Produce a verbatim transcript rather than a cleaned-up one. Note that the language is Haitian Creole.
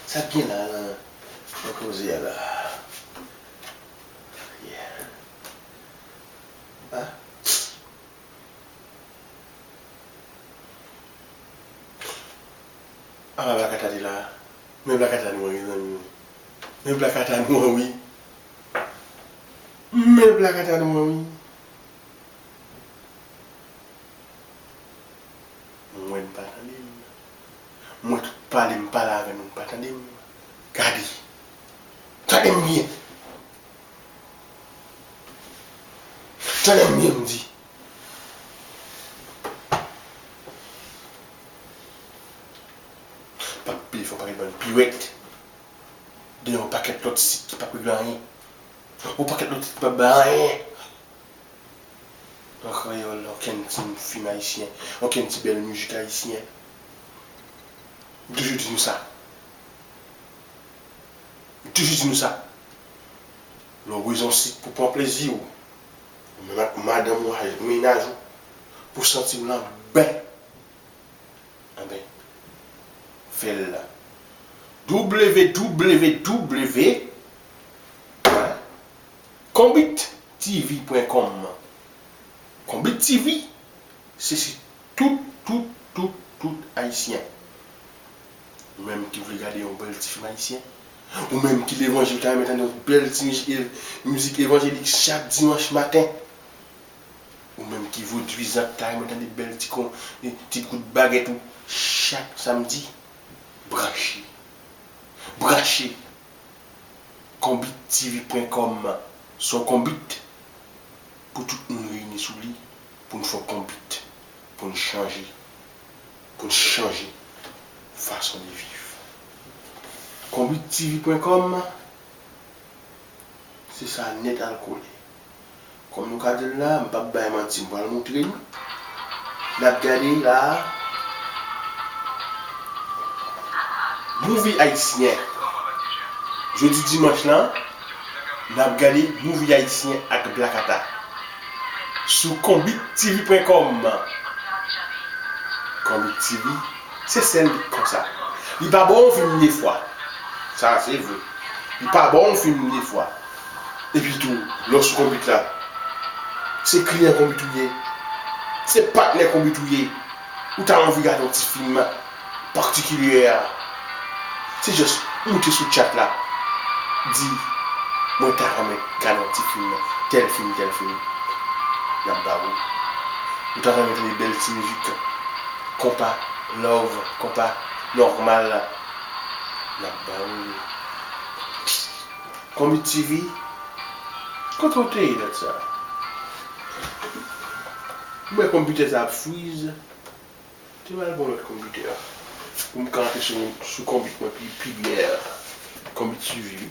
Sa k gen la, la, nan koze a la? Yeah. Ah. Ala blakata te la. Men blakata nou an, mezanmi. Men blakata nou an, wi. Men blakata nou an, wi. Mwen pa tande m. Mwen tout pale m pale avè nou, nou pa tande m. Gade. Tande m byen. Tande m byen, m di. P ap peye fè yon pakèt bann piwèt. Deyò yon pakèt lòt sit ki p ap regle anyen. Yon pakèt lòt sit ki p ap bay anyen. An kreyòl, okenn ti fim ayisyen, okenn ti bèl mizik ayisyen. M toujou di nou sa. M toujou di nou sa. Lè w bezwen yon sit pou pran plezi w, ou menm ak madanm ou, ak mennaj ou, pou w santi w nan bè. Anben, fè l la. W W W, konbit T V pwen kòm. Konbit T V, se sit tout, tout, tout, tout ayisyen. Ou menm ki vle gade yon bèl ti fim ayisyen, ou menm ki levanjil ta renmen tande yon bèl ti mizik, mizik evanjelik chak dimanch maten, ou menm ki vodwizan ta renmen tande bèl ti kon, ti kout bagèt ou chak samdi, branche. Branche. Konbit T V pwen kòm, se yon konbit pou tout moun reyini sou li, pou n fè yon konbit, pou n chanje, pou n chanje fason de viv. Konbit T V pwen kòm, se sa nèt al kole. Kòm nou ka di l la, m p ap bay manti, m pral moutre nou. N ap gade la. Movie ayisyen. Jodi dimanch lan, n ap gade movie ayisyen ak Blakata. Sou konbit T V pwen kòm. Konbit T V, se sèl li k konsa. Li pa ba w yon fim de fwa. Sa, se vre. Li pa ba w yon fim de fwa. Epi tou, lè w sou konbit la, se kliyan konbit ou ye, se patnè konbit ou ye, ou ta anvi gade yon ti fim patikilye a, se just moute sou chat la, di, mwen ta renmen gade yon ti fim, tèl fim, tèl fim. N ap ba ou. Ou ta renmen tande bèl ti mizik, konpa, love, konpa, nòmal, n ap ba ou. Konbit T V, kote w te ye lòt sa? M wè konpitè sa ap friz. Te m al pran lòt konpitè pou m ka antre sou, sou konbit mwen pi, pi byen an. Konbit T V, wi.